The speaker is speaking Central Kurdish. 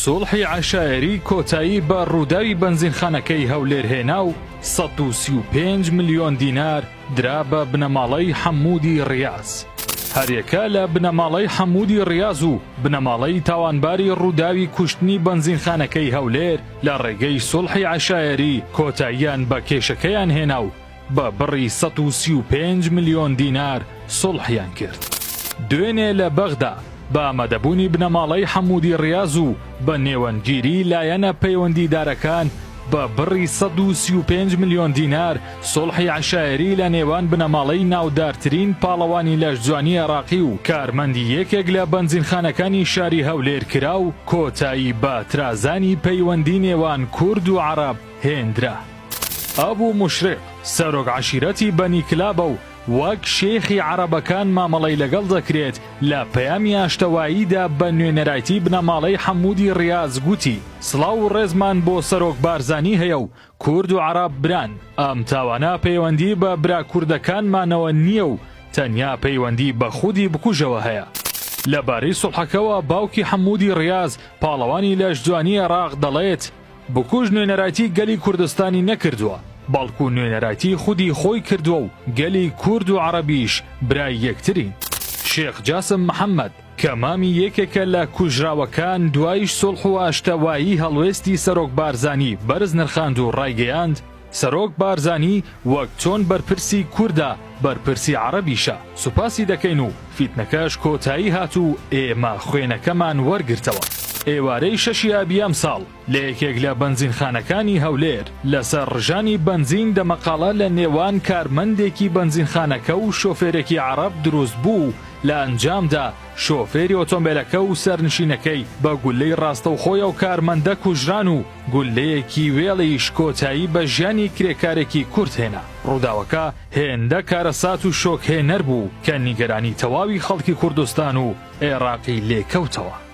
سوڵحی عەشایەری کۆتایی بە ڕووداوی بەنزینخانەکەی هەولێر هێنا و 135 ملیۆن دینار درا بە بنەماڵەی حەممودی ڕیاز. هەریەکە لە بنەماڵەی حەممودی ڕیاز و بنەماڵەی تاوانباری ڕووداوی کوشتنی بەنزینخانەکەی هەولێر لە ڕێگەی سوڵحی عەشایەری کۆتاییان بە کێشەکەیان هێنا و بە بڕی 135 ملیۆن دینار سوڵحیان کرد. دوێنێ لە بەغدا بە ئامادەبوونی بنەماڵەی حەموودی ڕیاز و بە نێوەندگیری لایەنە پەیوەندیدارەکان بە بڕی 135 ملیۆن دینار سوڵحی عەشایەری لە نێوان بنەماڵەی ناودارترین پاڵەوانی لەشجوانی عێراقی و کارمەندی یەکێک لە بەنزینخانەکانی شاری هەولێر کرا و کۆتایی بە ترازانی پەیوەندی نێوان کورد و عەڕەب هێندرا. ئەبو موشریق، سەرۆک عەشیرەتی بەنی کلابە و وەک شێخی عەڕەبەکان مامەڵەی لەگەڵ دەکرێت، لە پەیامی ئاشتەواییدا بە نوێنەرایتی بنەماڵەی حەمودی ڕیاز گوتی، سڵاو و ڕێزمان بۆ سەرۆک بارزانی هەیە و کورد و عەڕەب بران، ئەم تاوانە پەیوەندی بە برا کوردەکانمانەوە نییە و تەنیا پەیوەندی بە خودی بکوژەوە هەیە. لە بارەی سوڵحەکەوە باوکی حەمودی ڕیاز، پاڵەوانی لەشجوانی عێڕاق دەڵێت، بکوژ نوێنەرایتی گەلی کوردستانی نەکردووە، بەڵکو نوێنەرایتی خودی خۆی کردووە و گەلی کورد و عەڕەبیش برای یەکترین. شێخ جاسم محەمەد، کە مامی یەکێکە لە کوژراوەکان دوایش سوڵح و ئاشتەوایی هەڵوێستی سەرۆک بارزانی بەرز نرخاند و ڕایگەیاند، سەرۆک بارزانی وەک چۆن بەرپرسی کوردە بەرپرسی عەڕەبیشە، سوپاسی دەکەین و فیتنەکەش کۆتایی هات و ئێمە خوێنەکەمان وەرگرتەوە. ئێوارەی شەشی ئابی ئەمساڵ لە یەکێک لە بەنزینخانەکانی هەولێر لەسەر ڕژانی بەنزین دەمەقاڵە لە نێوان کارمەندێکی بەنزینخانەکە و شۆفێرێکی عەڕەب دروست بوو و لە ئەنجامدا شۆفێری ئۆتۆمبێلەکە و سەرنشینەکەی بە گوللەی ڕاستەوخۆی ئەو کارمەندە کوژران و گوللەیەکی وێڵیش کۆتایی بە ژیانی کرێکارێکی کورد هێنا. ڕووداوەکە هێندە کارەسات و شۆکهێنەر بوو کە نیگەرانی تەواوی خەڵکی کوردستان و عێراقی لێکەوتەوە.